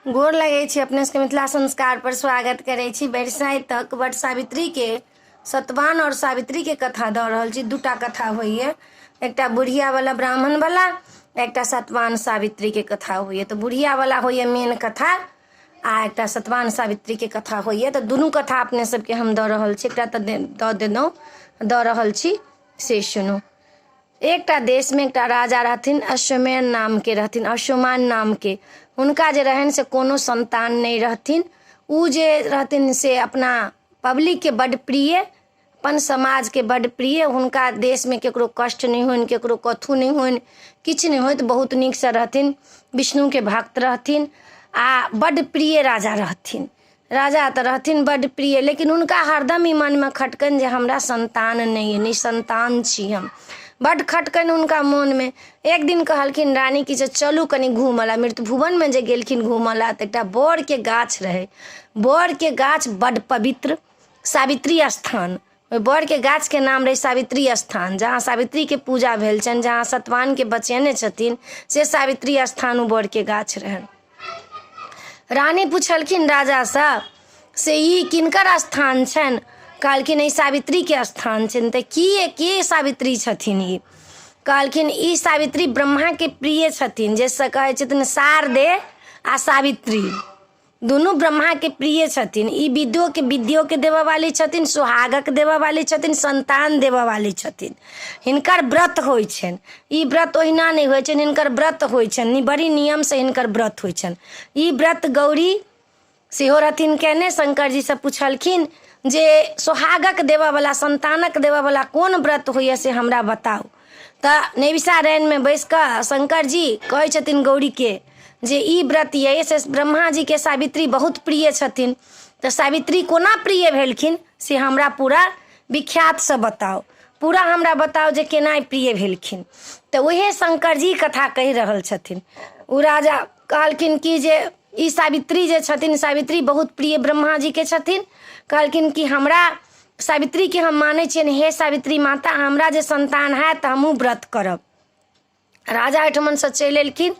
गोर लगै छी अपने सबके। मिथिला संस्कार पर स्वागत करै छी। बरसाइतक वट सावित्रीके सतवान आओर सावित्रीके कथा दऽ रहल छी। दूटा कथा होइए, एकटा बुढ़ियावला ब्राह्मणवला, एकटा सतवान सावित्रीके कथा होइए। तऽ बुढ़ियावला होइए मेन कथा आ एकटा सतवान सावित्रीके कथा होइए। तऽ दुनू कथा अपने सबके हम दऽ रहल छी। एकटा तऽ दऽ देलहुँ, दऽ रहल छी, से सुनू। एकटा देशमे एकटा राजा रहथिन, अश्वमेन नामके रहथिन, अश्वमान नामके। हुनका जे रहनि से कोनो सन्तान नहि रहथिन। ओ जे रहथिन से अपना पब्लिकके बड्ड प्रिय, अपन समाजके बड्ड प्रिय। हुनका देशमे ककरो कष्ट नहि होइन, ककरो कथू नहि होइन, किछु नहि होइत, बहुत नीकसँ रहथिन। विष्णुके भक्त रहथिन आ बड्ड प्रिय राजा रहथिन। राजा तऽ रहथिन बड्ड प्रिय, लेकिन हुनका हरदम ई मनमे खटकनि जे हमरा सन्तान नहि अइ, निसन्तान छी हम। बड्ड खटकनि हुनका मोनमे। एक दिन कहलखिन रानी कि जे चलू कनि घूमऽ लए। मृतभुवनमे जे गेलखिन घूमऽ लए तऽ एकटा बड़के गाछ रहै। बड़के गाछ बड्ड पवित्र, सावित्री स्थान। ओहि बड़के गाछके नाम रहै सावित्री स्थान, जहाँ सावित्रीके पूजा भेल छनि, जहाँ सतवानके बचेने छथिन, से सावित्री स्थान ओ बड़के गाछ रहनि। रानी पुछलखिन राजासँ से ई किनकर स्थान छनि? कहलखिन ई सावित्रीके स्थान छनि। तऽ की के सावित्री छथिन ई? कहलखिन ई सावित्री ब्रह्माके प्रिय छथिन, जाहिसँ कहै छथिन शारदे आ सावित्री दुनू ब्रह्माके प्रिय छथिन। ई विद्योके विद्योके देबऽ वाली छथिन, सुहागक देबऽ वाली छथिन, सन्तान देबऽ वाली छथिन। हिनकर व्रत होइ छनि। ई व्रत ओहिना नहि होइ छनि, हिनकर व्रत होइ छनि, बड़ी नियमसँ हिनकर व्रत होइ छनि। ई व्रत गौरी सेहो रहथिन केने। शंकर जीसँ पुछलखिन जे सोहागक देबऽवला, सन्तानक देबऽवला कोन व्रत होइए से हमरा बताउ। तऽ नैमिषारण्यमे बैस कऽ शंकर जी कहै छथिन गौरीके जे ई व्रत यऽ से ब्रह्मा जीके सावित्री बहुत प्रिय छथिन, तऽ सावित्री कोना प्रिय भेलखिन से हमरा पूरा विख्यातसँ बताउ, पूरा हमरा बताउ जे केना प्रिय भेलखिन। तऽ उएह शंकर जी कथा कहि रहल छथिन। ओ राजा कहलखिन कि जे ई सावित्री जे छथिन, सावित्री बहुत प्रिय ब्रह्मा जीके छथिन। कहलखिन कि हमरा सावित्रीके हम मानै छियनि, हे सावित्री माता, हमरा जे सन्तान हैत तऽ हमहूँ व्रत करब। राजा ओहिठमनसँ चलि एलखिन।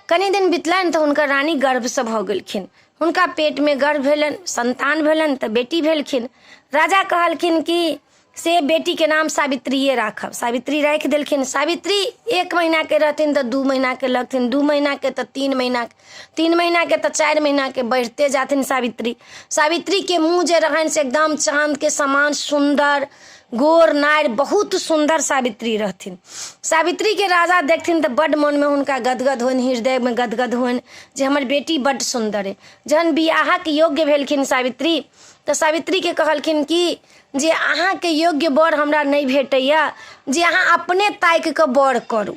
कनि दिन बितलनि तऽ हुनकर रानी गर्भसँ भऽ गेलखिन। हुनका पेटमे गर्भ भेलनि, सन्तान भेलनि तऽ बेटी भेलखिन। राजा कहलखिन कि से बेटीके नाम सावित्रिए राखब। सावित्री राखि देलखिन। सावित्री 1 महीनाके रहथिन तऽ 2 महीनाके लगथिन, 2 महीनाके तऽ 3 महीनाके, 3 महीनाके तऽ 4 महीनाके, बढ़िते जाथिन सावित्री। सावित्रीके मुँह जे रहनि से एकदम चाँदके समान सुन्दर, गोर नारि, बहुत सुन्दर सावित्री रहथिन। सावित्रीके राजा देखथिन तऽ बड्ड मोनमे हुनका गदगद होइन, हृदयमे गदगद होइन जे हमर बेटी बड्ड सुन्दर अइ। जहन बियाहक योग्य भेलखिन सावित्री तऽ सावित्रीके कहलखिन कि जे अहाँके योग्य वर हमरा नहि भेटैए, जे अहाँ अपने ताकि कऽ वर करू।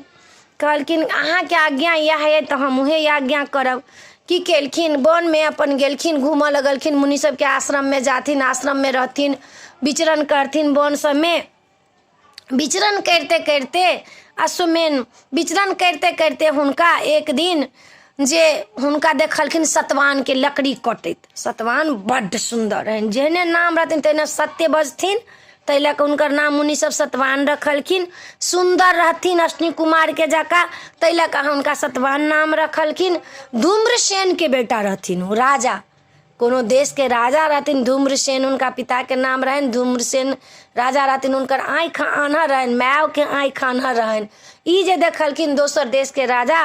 कहलखिन अहाँके आज्ञा इएह अइ तऽ हम उएह आज्ञा करब। की केलखिन, वनमे अपन गेलखिन, घूमऽ लगलखिन, मुनि सबके आश्रममे जाथिन, आश्रममे रहथिन, विचरण करथिन। वन सबमे विचरण करिते करिते अश्वमेन विचरण करिते करिते हुनका एक दिन जे हुनका देखलखिन सतवानके लकड़ी कटैत। सतवान बड्ड सुन्दर रहनि, जेहने नाम रहथिन तेहने सत्य बजथिन, ताहि लऽ कऽ हुनकर नाम मुनि सब सतवान रखलखिन। सुन्दर रहथिन अश्विनी कुमारके जकाँ, ताहि लऽ कऽ हुनका सतवान नाम रखलखिन। धूम्रसेनके बेटा रहथिन ओ राजा, कोनो देशके राजा रहथिन धूम्रसेन, हुनका पिताके नाम रहनि धूम्रसेन राजा रहथिन। हुनकर आँखि आन्हर रहनि, मायके आँखि आन्हर रहनि। ई जे देखलखिन दोसर देशके राजा,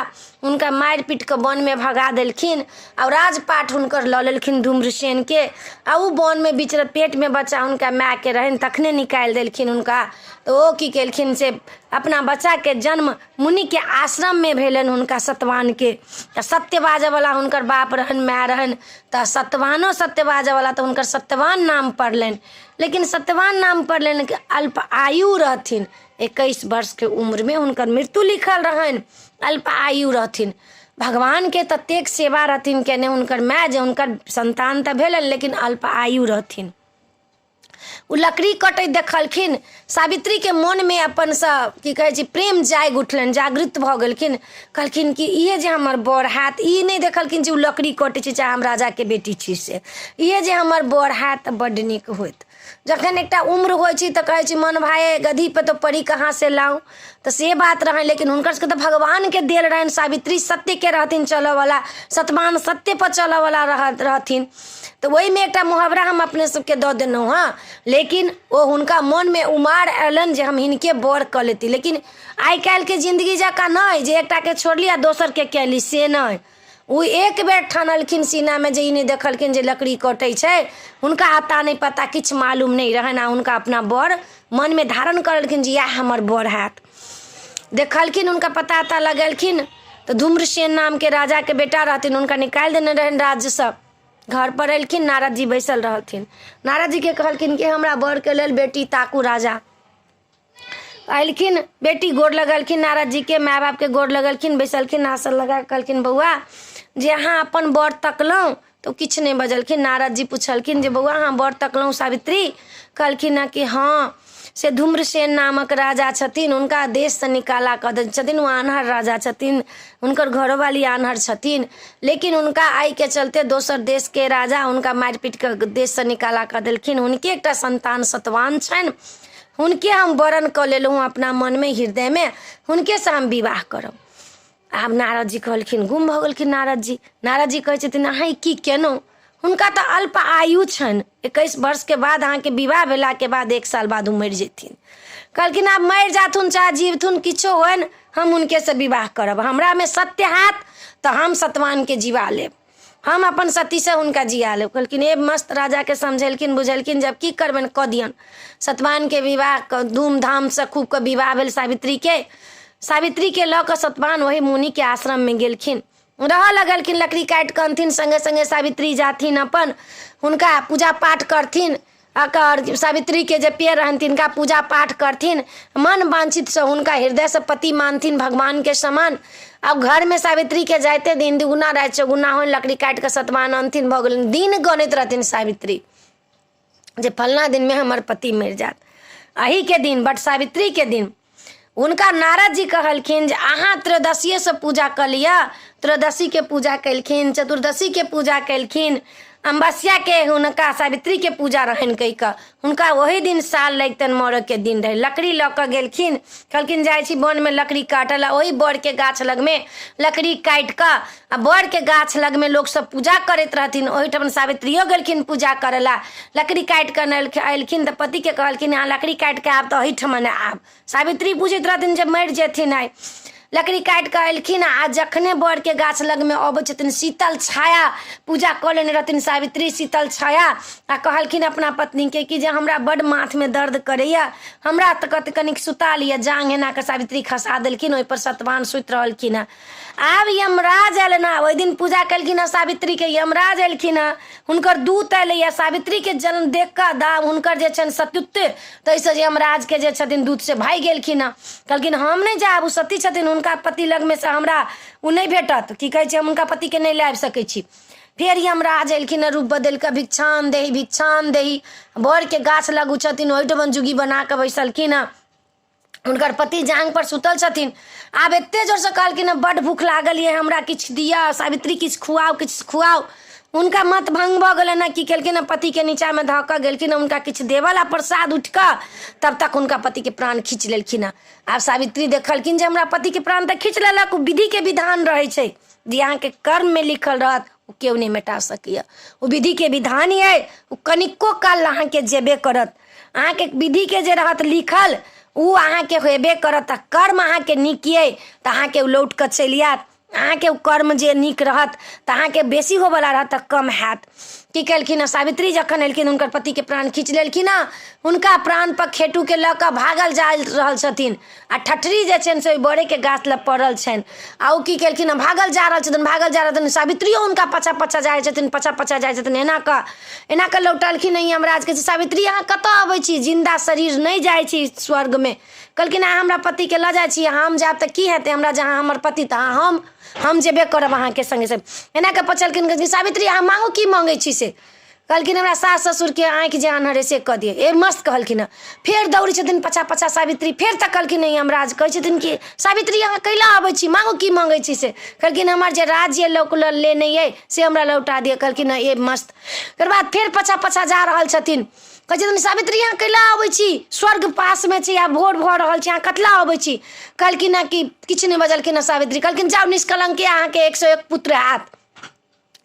हुनका मारि पीट कऽ वनमे भगा देलखिन आ राजपाट हुनकर लऽ लेलखिन धूम्रसेनके। आ ओ वनमे बिचर पेटमे बच्चा हुनका मायके रहनि तखने निकालि देलखिन हुनका। तऽ ओ की केलखिन से अपना बच्चाके जन्म मुनिके आश्रममे भेलनि हुनका सतवानके। तऽ सत्य बाजऽवला हुनकर बाप रहनि, माय रहनि, तऽ सतवानो सत्य बाजऽवला, तऽ हुनकर सत्यवान नाम पड़लनि। लेकिन सत्यवान नाम पड़लनि कि अल्प आयु रहथिन, 21 वर्षके उम्रमे हुनकर मृत्यु लिखल रहनि, अल्प आयु रहथिन। भगवानके ततेक सेवा रहथिन केने हुनकर माय जे हुनकर सन्तान तऽ भेलनि लेकिन अल्प आयु रहथिन। ओ लकड़ी कटैत देखलखिन। सावित्रीके मोनमे अपनसँ की कहै छै प्रेम जागि उठलनि, जागृत भऽ गेलखिन। कहलखिन कि इहे जे हमर बर हैत, ई नहि देखलखिन जे ओ लकड़ी कटै छै चाहे हम राजाके बेटी छी, से इहे जे हमर बर हैत तऽ बड्ड नीक होइत। जखन एकटा उम्र होइ छै तऽ कहै छै मन भाए गधी पे तो परी कहाँ से लाऊं, तऽ से बात रहनि। लेकिन हुनकर सबके तऽ भगवानके देल रहनि। सावित्री सत्यके रहथिन चलऽवला, सतवान सत्यपर चलऽवला रहथिन। तऽ ओहिमे एकटा मुहावरा हम अपने सबके दऽ देलहुँ हँ। लेकिन ओ हुनका मोनमे उमार अयलनि जे हम हिनके बर कऽ लेती। लेकिन आइ काल्हिके जिन्दगी जकाँ नहि जे एकटाके छोड़ली आ दोसरके कयली, से नहि। ओ एक बेर ठानलखिन सीनामे जे ई नहि देखलखिन जे लकड़ी कटै छै, हुनका अता नहि पता, किछु मालूम नहि रहनि। आ हुनका अपना बर मनमे धारण करलखिन जे इएह हमर बर हैत। देखलखिन, हुनका पता अता लगेलखिन तऽ धूम्रसेन नामके राजाके बेटा रहथिन, हुनका निकालि देने रहनि राज्यसँ। घरपर एलखिन, नारद जी बैसल रहथिन। नारद जीके कहलखिन कि हमरा बरके लेल बेटी ताकू। राजा अयलखिन, बेटी गोर लगलखिन नारद जीके, माय बापके गोर लगलखिन, बैसलखिन, आसन लगा कऽ कहलखिन बौआ जे अहाँ अपन बर तकलहुँ। तऽ ओ किछु नहि बजलखिन। नारद जी पुछलखिन जे बौआ अहाँ बर तकलहुँ सावित्री? कहलखिन हँ कि हँ, से धूम्रसेन नामक राजा छथिन, हुनका देशसँ निकाला कऽ देने छथिन। ओ आन्हर राजा छथिन, हुनकर घरोवाली आन्हर छथिन, लेकिन हुनका एहिके चलते दोसर देशके राजा हुनका मारि पीट कऽ देशसँ निकाला कऽ देलखिन। हुनके एकटा सन्तान सतवान छनि, हुनके हम वरण कऽ लेलहुँ अपना मनमे, हृदयमे, हुनकेसँ हम विवाह करब। आब नारद जी कहलखिन, गुम भऽ गेलखिन नारद जी। नारद जी कहै छथिन अहाँ ई की केलहुँ? हुनका तऽ अल्प आयु छनि, 21 वर्षके बाद अहाँके विवाह भेलाके बाद 1 साल बाद ओ मरि जेथिन। कहलखिन आब मरि जाथुन चाहे जीवथुन, किछो होइन, हम हुनकेसँ विवाह करब। हमरामे सत्य हैत तऽ हम सतवानके जिवा लेब, हम अपन सतीसँ हुनका जिया लेब। कहलखिन हे मस्त, राजाके समझेलखिन बुझेलखिन, जब की करबनि कऽ दियौन। सतवानके विवाह धूमधामसँ खूब कऽ विवाह भेल सावित्रीके। सावित्रीके लऽ कऽ सतवान ओहि मुनिके आश्रममे गेलखिन, रहऽ लगलखिन। लकड़ी काटि कऽ अनथिन, सङ्गे सङ्गे सावित्री जाथिन, अपन हुनका पूजा पाठ करथिन। अकर सावित्रीके जे पेड़ रहनि तिनका पूजा पाठ करथिन, मन वाञ्छितसँ हुनका हृदयसँ पति मानथिन भगवानके समान। आब घरमे सावित्रीके जाइते दिन दुगुना राति चौगुना होइन। लकड़ी काटि कऽ सतवान अनथिन, भऽ गेलनि। दिन गनैत रहथिन सावित्री जे फल्लाँ दिनमे हमर पति मरि जायत। एहिके दिन बट सावित्रीके दिन हुनका नारद जी कहलखिन जे अहाँ त्रयोदशिएसँ पूजा कऽ लिअ। त्रयोदशीके पूजा केलखिन, चतुर्दशीके पूजा केलखिन, अमावस्याके हुनका सावित्रीके पूजा रहनि कहि कऽ हुनका ओही दिन साल लगितनि, मरऽके दिन रहै। लकड़ी लऽ कऽ गेलखिन, कहलखिन जाइ छी वनमे लकड़ी काटऽ लए। ओही बड़के गाछ लगमे लकड़ी काटि कऽ आ बड़के गाछ लगमे लोकसब पूजा करैत रहथिन, ओहिठाम सावित्रियो गेलखिन पूजा करऽ लए। लकड़ी काटि कऽ अनलखिन, अयलखिन तऽ पतिके कहलखिन अहाँ लकड़ी काटि कऽ आयब तऽ एहिठमन आयब। सावित्री बुझैत रहथिन जे मरि जेथिन आइ। लकड़ी काटि कऽ अयलखिन आ जखने बड़के गाछ लगमे अबै छथिन, शीतल छाया पूजा कऽ लेने रहथिन सावित्री, शीतल छाया, आ कहलखिन अपना पत्नीके कि जे हमरा बड्ड माथमे दर्द करैए, हमरा तऽ कत कनिक सुता लिअ। जाँघ एना कऽ सावित्री खसा देलखिन, ओहिपर सतवान सुति रहलखिन हेँ। आब यमराज अयलनि हँ। ओहि दिन पूजा केलखिन हँ सावित्रीके, यमराज एलखिन हँ, हुनकर दूत अयलैए। सावित्रीके जन्म देख कऽ दा हुनकर जे छनि सतीत्व, ताहिसँ यमराजके जे छथिन दूत से भागि गेलखिन हँ। कहलखिन हम नहि जायब, ओ सती छथिन, हुनका पति लगमे से हमरा ओ नहि भेटत, की कहै छै, हम हुनका पतिके नहि लाबि सकै छी। फेर यमराज एलखिन हँ रूप बदलि कऽ, भिक्षाम देही भिक्षाम देही। बड़के गाछ लग ओ छथिन, ओहिठमन जुगी बना कऽ बैसलखिन हँ। हुनकर पति जाँघपर सुतल छथिन। आब एते जोरसँ कहलखिन हँ बड्ड भूख लागल यऽ, हमरा किछु दिअ सावित्री, किछु खुआउ, किछु खुआउ। हुनका मत भङ्ग भऽ गेलनि हँ। की केलखिन हँ, पतिके नीचाँमे धऽ कऽ गेलखिन हँ हुनका किछु देबऽ लए प्रसाद उठि कऽ, तब तक हुनका पतिके प्राण खींच लेलखिन हँ। आब सावित्री देखलखिन जे हमरा पतिके प्राण तऽ खींच लेलक। ओ विधिके विधान रहै छै, जे अहाँके कर्ममे लिखल रहत ओ केओ नहि मेटा सकैए। ओ विधिके विधान अइ, ओ कनिको काल अहाँके जेबे करत। अहाँके विधिके जे रहत लिखल ओ अहाँके हेबे करत। आ कर्म अहाँके नीक अइ तऽ अहाँके ओ लौट कऽ चलि आयत। अहाँके ओ कर्म जे नीक रहत तऽ अहाँके बेसी होवला रहत तऽ कम हैत। की केलखिन हँ सावित्री जखन एलखिन, हुनकर पतिके प्राण खींच लेलखिन हँ। हुनका प्राणपर खेटूके लऽ कऽ भागल जा रहल छथिन आ ठठरी जे छनि से ओहि बड़ेके गाछ लग पड़ल छनि। आ ओ की केलखिन हँ, भागल जा रहल छथिन, भागल जा रहल छथिन, सावित्रियो हुनका पाछाँ पाछाँ जाइ छथिन, पाछाँ पाछाँ जाइ छथिन। एना कऽ एना कऽ लौटलखिन हँ यमराजके, सावित्री अहाँ कतऽ अबै छी? जिन्दा शरीर नहि जाइ छी स्वर्गमे। कहलखिन अहाँ हमरा पतिके लऽ जाइ छी, हम जायब तऽ की हेतै हमरा? जहाँ हमर पति तहाँ हम जेबे करब अहाँके सङ्गे सङ्ग। एना कऽ पुछलखिन, कहलखिन सावित्री अहाँ माँगू, की माँगै छी से? कहलखिन हमरा सास ससुरके आँखि जे आन्हर अइ से कऽ दिअ। ए मस्त कहलखिन हँ। फेर दौड़ै छथिन पाछाँ पाछाँ सावित्री। फेर तकलखिन हँ यमराज, कहै छथिन कि सावित्री अहाँ कैला अबै छी, माँगू की माँगै छी से। कहलखिन हमर जे राज्य लोक लेने अइ से हमरा लौटा दिअ। कहलखिन हँ ए मस्त। तकर बाद फेर पाछाँ पाछाँ जा रहल छथिन, कहै छथिन सावित्री अहाँ कैला अबै छी, स्वर्ग पासमे छै, आब भोर भऽ रहल छै, अहाँ कतला अबै छी। कहलखिन हँ कि किछु नहि बजलखिन हँ सावित्री। कहलखिन जाउ निष्कलङ्के अहाँके 101 पुत्र हैत।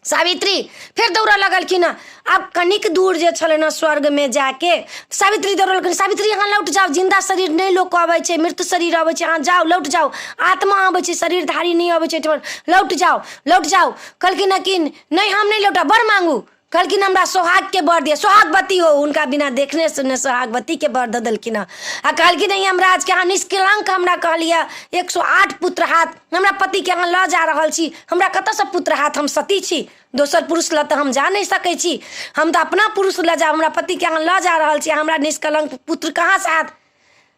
सावित्री फेर दौड़ऽ लगलखिन हँ। आब कनिक दूर जे छलनि हँ स्वर्गमे जाके, सावित्री दौड़लखिन, सावित्री अहाँ लौट जाउ, जिन्दा शरीर नहि लोक अबै छै, मृत शरीर अबै छै, अहाँ जाउ लौट जाउ, आत्मा अबै छै, शरीरधारी नहि अबै छै एहिठमन, लौट जाउ लौट जाउ। कहलखिन हँ कि नहि हम नहि लौटब, वर मांगू। कहलखिन हमरा सोहागके वर दिअ, सोहागवती हो। हुनका बिना देखने सुनने सोहागवतीके वर दऽ देलखिन हँ। आ कहलखिन यमराजके अहाँ निष्कलंक हमरा कहलियै 108 पुत्र हैत, हमरा पतिके अहाँ लऽ जा रहल छी, हमरा कतऽसँ पुत्र हैत, हम सती छी, दोसर पुरुष लऽ तऽ हम जा नहि सकै छी, हम तऽ अपना पुरुष लऽ जायब, हमरा पतिके अहाँ लऽ जा रहल छी, हमरा निष्कलंक पुत्र कहाँसँ हैत।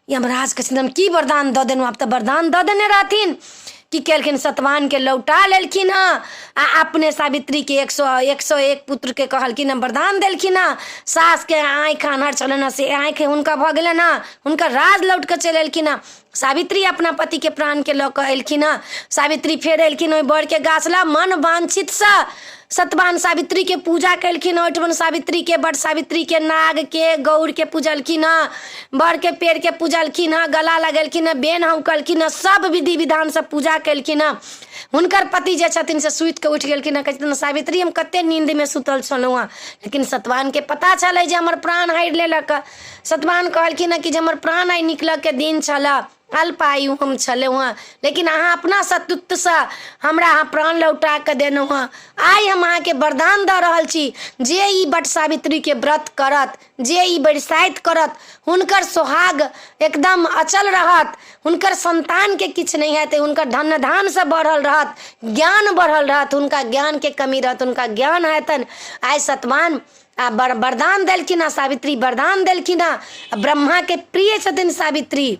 यमराज कहै छथिन हम की वरदान दऽ देलहुँ। आब तऽ वरदान दऽ देने रहथिन, की केलखिन सतवानके लौटा लेलखिन हँ आ अपने सावित्रीके 101 पुत्रके कहलखिन हँ, वरदान देलखिन हँ। सासके आँखि आन्हर छलनि हँ से आँखि हुनका भऽ गेलनि हँ, हुनकर राज लौट कऽ चलि एलखिन हँ। सावित्री अपना पतिके प्राणके लऽ कऽ एलखिन हँ। सावित्री फेर एलखिन ओहि बड़के गाछ लग, मन वांछितसँ सतवान सावित्रीके पूजा केलखिन। ओहिठमन सावित्रीके बट सावित्रीके नागके गौरके पूजलखिन हँ, बड़के पेड़के पूजलखिन हँ, गला लगेलखिन हँ, बेन हौकलखिन हँ, सब विधि विधानसँ पूजा केलखिन हँ। हुनकर पति जे छथिन से सुतिके उठि गेलखिन हँ। कहै छथिन सावित्री हम कते नीन्दमे सुतल छलहुँ हँ। लेकिन सतवानके पता छलै जे हमर प्राण हरि लेलक। सतवान कहलखिन हँ कि जे हमर प्राण आइ निकलऽके दिन छलऽ, अल्पायु हम छलहुँ हँ, लेकिन अहाँ अपना सतुत्वसँ हमरा अहाँ प्राण लौटा कऽ देलहुँ हँ। आइ हम अहाँके वरदान दऽ रहल छी, जे ई बट सावित्रीके व्रत करत, जे ई बरसाइत करत, हुनकर सोहाग एकदम अचल रहत, हुनकर सन्तानके किछु नहि हेतै, हुनकर धन धानसँ बढ़ल रहत, ज्ञान बढ़ल रहत, हुनका ज्ञानके कमी रहत हुनका ज्ञान हेतनि। आइ सतवान आ वरदान देलखिन हँ, सावित्री वरदान देलखिन हँ। ब्रह्माके प्रिय छथिन सावित्री।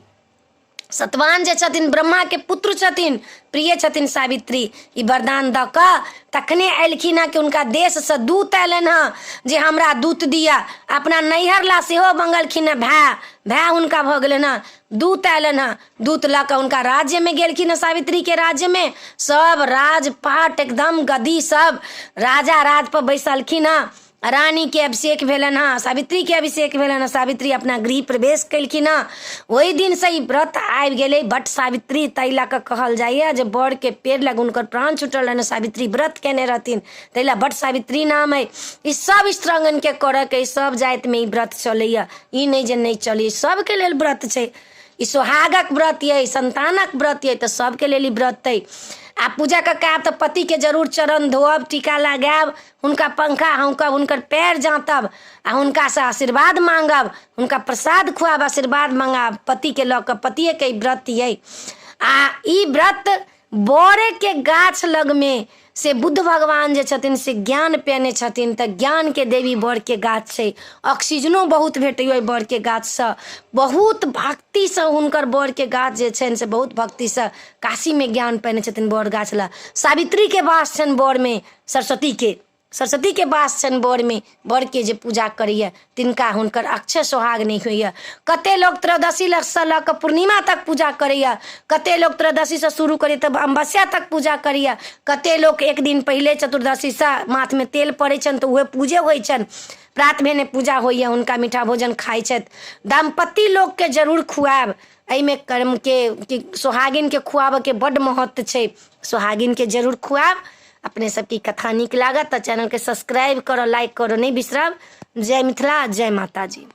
सतवान जे छथिन ब्रह्माके पुत्र छथिन, प्रिय छथिन सावित्री। ई वरदान दऽ कऽ तखने एलखिन हँ कि हुनका देशसँ दूत अयलनि हँ जे हमरा दूत दिअ। अपना नैहर ला सेहो मंगलखिन हँ, भाय भाय हुनका भऽ गेलनि हँ। दूत अयलनि हँ, दूत लऽ कऽ हुनका राज्यमे गेलखिन हँ। सावित्रीके राज्यमे सब राजपाट एकदम गदी सब राजा राजपर बैसलखिन हँ। रानीके अभिषेक भेलनि हँ, सावित्रीके अभिषेक भेलनि हँ। सावित्री अपना गृह प्रवेश केलखिन हँ। ओहि दिनसँ ई व्रत आबि गेलै बट सावित्री। ताहि लऽ कऽ कहल जाइए जे बड़के पेड़ लग हुनकर प्राण छूटल रहनि, सावित्री व्रत केने रहथिन, ताहि लए बट सावित्री नाम अइ। ई सब स्त्रांगणके करऽके, सब जातिमे ई व्रत चलैए। ई नहि जे नहि चलैए, सबके लेल व्रत छै। ई सोहागक व्रत अइ, सन्तानक व्रत अइ, तऽ सबके लेल ई व्रत अइ। आ पूजा कऽ कऽ आयब तऽ पतिके जरूर चरण धोअब, टीका लगायब, हुनका पंखा हौँकब, हुनकर पएर जाँतब आ हुनकासँ आशीर्वाद माँगब, हुनका प्रसाद खुआब, आशीर्वाद मँगायब पतिके लऽ कऽ। पतिएके ई व्रत अइ। आ ई व्रत बड़ेके गाछ लगमे से बुद्ध भगवान जे छथिन से ज्ञान पेने छथिन, तऽ ज्ञानके देवी बड़के गाछ छै। ऑक्सीजनो बहुत भेटैए ओहि बड़के गाछसँ। बहुत भक्तिसँ हुनकर बड़के गाछ जे छनि से बहुत भक्तिसँ काशीमे ज्ञान पेने छथिन बड़ गाछ लए। सावित्रीके वास छनि बड़मे, सरस्वतीके सरस्वतीके वास छनि बड़मे। बड़के जे पूजा करैए तिनका हुनकर अक्षय सोहाग नहि होइए। कते लोक त्रयोदशीसँ लऽ कऽ पूर्णिमा तक पूजा करैए, कते लोक त्रयोदशीसँ शुरू करैए तऽ अमावस्या तक पूजा करैए, कते लोक एक दिन पहिले चतुर्दशीसँ माथमे तेल पड़ै छनि तऽ उहे पूजे होइ छनि। प्रात भेने पूजा होइए, हुनका मीठा भोजन खाइ छथि। दम्पति लोकके जरूर खुआएब, एहिमे कर्मके सोहागिनके खुआबऽके बड्ड महत्व छै, सोहागिनके जरूर खुआएब। अपने सबके कथा नीक लागत तऽ चैनलके सब्सक्राइब करऽ, लाइक करऽ नहि बिसरब। जय मिथिला, जय माताजी।